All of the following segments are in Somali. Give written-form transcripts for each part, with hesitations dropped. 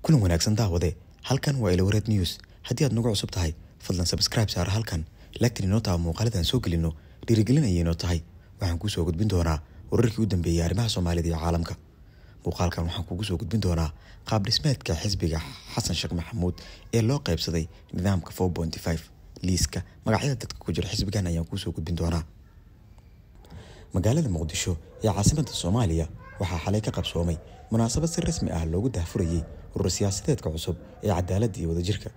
Kulan wanaagsan daawade, halkan waa Ilwareed News. Haddii aad nagu cusub tahay, fadlan subscribe saar halkan, lagtan inoo taha muuqaaladan soo gelino, dhiirigelin ayay inoo tahay. Waxaan kuu soo gudbin doonaa wararkii u dambeeyay arrimaha Soomaalida iyo caalamka. Muuqaalkan waxaan kugu soo gudbin doonaa qaab dhismeedka xisbiga Xasan Sheekh Maxamuud ee loo qaybsaday nidaamka 4.5. Liiska magacyada dadka ku jira xisbigan ayaan kuu soo gudbin doonaa. Magaalada Muqdisho ee caasimadda Soomaaliya waxaa xalay ka qabsoomay munaasabad si rasmi ah loogu daahfurayay urur siyaasadeedka cusub ee Cadaaladda iyo Wadajirka,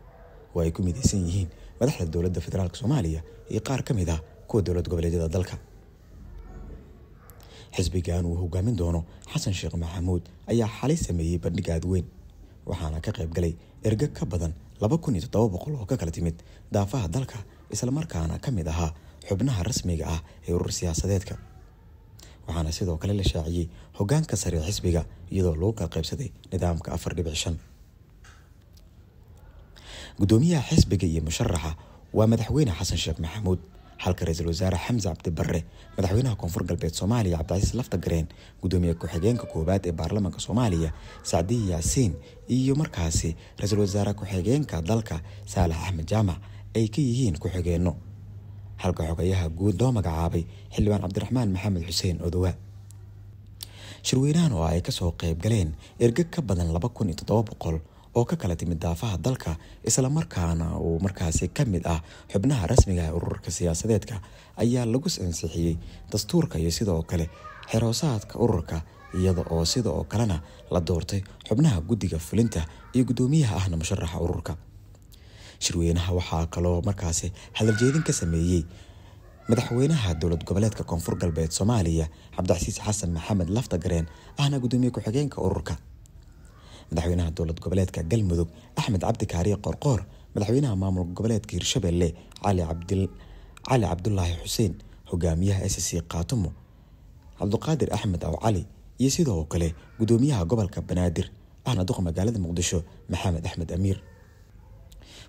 oo ay ku midaysan yihiin madaxda dowladda federaalk Soomaaliya iyo qaar ka mid ah kuwa dowlad goboleedyada dalka. Xisbigan uu hogaamin doono Xasan Sheekh Maxamuud ayaa xalay sameeyey bandhig aad weyn, waxaana ka qayb galay ergo ka badan 2700 oo ka kala timid daafaha dalka, islamarkaana ka mid ahaa xubnaha rasmiga ah ee urur siyaasadeedka. Waxaana sidoo kale la shaaciyey hogaanka sare ee xisbiga, iyadoo lagu kala qaybsaday nidaamka 4.5. Gudoomiyaha xisbiga iyo musharaxa waa madaxweyne Xasan Sheekh Maxamuud, halka ra-iisul wasaare Xamse Cabdi Barre, madaxweynaha Koonfur Galbeed Soomaaliya Cabdicasiis Laftagareen, gudoomiye ku-xigeenka koowaad ee baarlamaanka Soomaaliya Sacdiye Yaasiin iyo markaasi ra-iisul wasaare ku-xigeenka dalka Saalax Axmed Jaamac ay ka yihiin ku-xigeenno, halka xogayaha guud loo magacaabay xildhibaan Cabdiraxmaan Maxamed Xuseen Odowa. Shirweynahan oo ay kasoo qayb galeen ergo ka badan 2700 oo ka kala timid daafaha dalka, islamarkaana uu markaasi ka mid ah xubnaha rasmiga ee ururka siyaasadeedka, ayaa lagu ansixiyey dastuurka iyo sidoo kale xeroosaadka ururka, iyada oo sidoo kalena la doortay xubnaha guddiga fulinta iyo guddoomiyaha ahna musharaxa ururka. Shirweynaha waxaa kaloo markaasi hadaljeedin ka sameeyey madaxweynaha dowlad goboleedka Koonfur Galbeed Soomaaliya Cabdicasiis Xasan Maxamed Laftagareen, ahna gudoomiye ku-xigeenka ururka, madaxweynaha dowlad goboleedka Galmudug Axmed Cabdi Kaariye Qoorqoor, madaxweynaha maamul goboleedka Hirshabelle Cali Cabdulaahi Xuseen, hogaamiyaha SC Qaatumo Cabduqaadir Axmed Aw Cali iyo sidoo kale gudoomiyaha gobolka Banaadir ahna duqa magaalada Muqdisho Maxamed Axmed Amiir.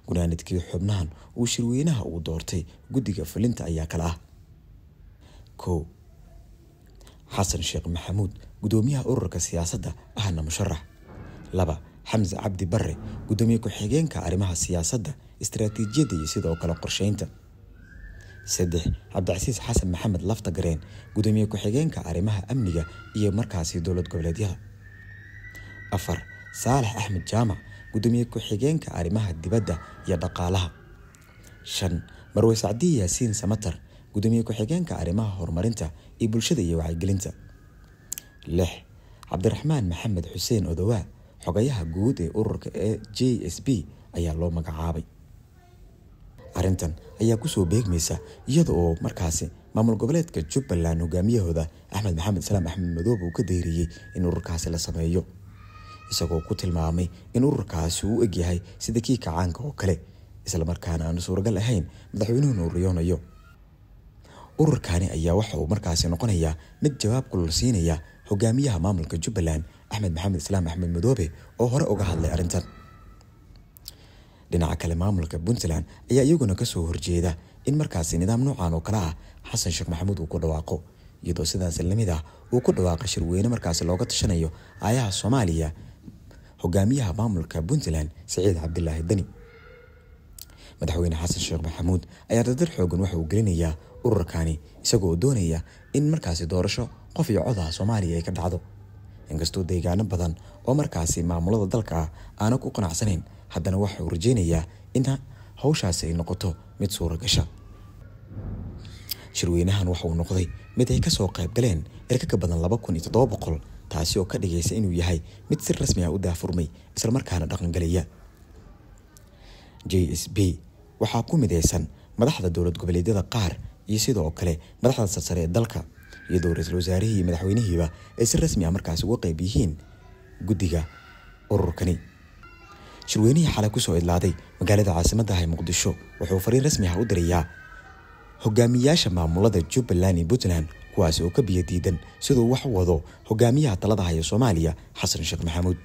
Gunaanadkii xubnahan uu shirweynaha uu doortay guddiga fulinta ayaa kala ah: 1, Xasan Sheekh Maxamuud, gudoomiyaha ururka siyaasadda ahna musharax; 2, Xamse Cabdi Barre, gudoomiye ku-xigeenka arrimaha siyaasadda, istaraatiijiyadda iyo sidoo kale qorsheynta; 3, Cabdicasiis Xasan Maxamed Laftagareen, gudoomiye ku-xigeenka arrimaha amniga iyo markaasi dowlad goboleedyada; 4, Saalax Axmed Jaamac, gudoomiye ku-xigeenka arrimaha dibadda iyo dhaqaalaha; 5, Marwe Sacdiye Yaasiin Samatar, gudoomiye ku-xigeenka arrimaha horumarinta iyo bulshada iyo wacyigelinta; 6, Cabdiraxmaan Maxamed Xuseen Odowaa, xogayaha guud ee ururka ee JSB ayaa loo magacaabay. Arrintan ayaa kusoo beegmaysa iyada oo markaasi maamul goboleedka Jubbaland hogaamiyahooda Axmed Maxamed Islaam Axmed Madoobe uu ka dayriyey in ururkaasi la sameeyo, isagoo ku tilmaamay in ururkaasi uu egyahay sida kii kacaanka oo kale, islamarkaana aanu suuragal ahayn madaxweynuhuna uu riyoonayo. Ururkani ayaa waxa uu markaasi noqonayaa mid jawaab kulul siinaya hogaamiyaha maamulka Jubbaland Axmed Maxamed Islaam Axmed Madoobe oo hore uga hadlay arrintan. Dhinaca kale, maamulka Puntland ayaa iyaguna kasoo horjeeda in markaasi nidaam noocan oo kale ah Xasan Sheekh Maxamuud uu ku dhawaaqo, iyadoo sidaas lamid ah uu ku dhawaaqay shirweyne markaasi looga tashanayo aayaha Soomaaliya hogaamiyaha maamulka Puntland Siciid Cabdilaahi Dani. Madaxweyne Xasan Sheekh Maxamuud ayaa dardar xoogan waxa uu gelinayaa ururkani, isagoo doonaya in markaasi doorasho qof iyo cod ah Soomaaliya ay ka dhacdo, inkastoo deegaano badan oo markaasi maamulada dalka ah aana ku qanacsanayn, haddana waxa uu rajeynayaa in hawshaasi ay noqoto mid suura gasha. Shirweynahan waxa uu noqday mid ay kasoo qayb galeen erka ka badan 2700, taasi oo ka dhigaysa inuu yahay mid si rasmi ah u daahfurmay islamarkaana dhaqangelaya. JSB waxaa ku midaysan madaxda dowlad goboleedyada qaar iyo sidoo kale madaxda sarsare ee dalka, iyadoo ra-iisul wasaarihii iyo madaxweynihiiba ay si rasmi ah markaasi uga qayb yihiin guddiga ururkani. Shirweynihii xalay kusoo idlaaday magaalada caasimadda ah ee Muqdisho wuxuu fariin rasmi ah u dirayaa hogaamiyaasha maamulada Jubbaland iyo Puntland, kuwaasi oo ka biyo diidan siduu wax u wado hogaamiyaha talada haya Soomaaliya Xasan Sheekh Maxamuud.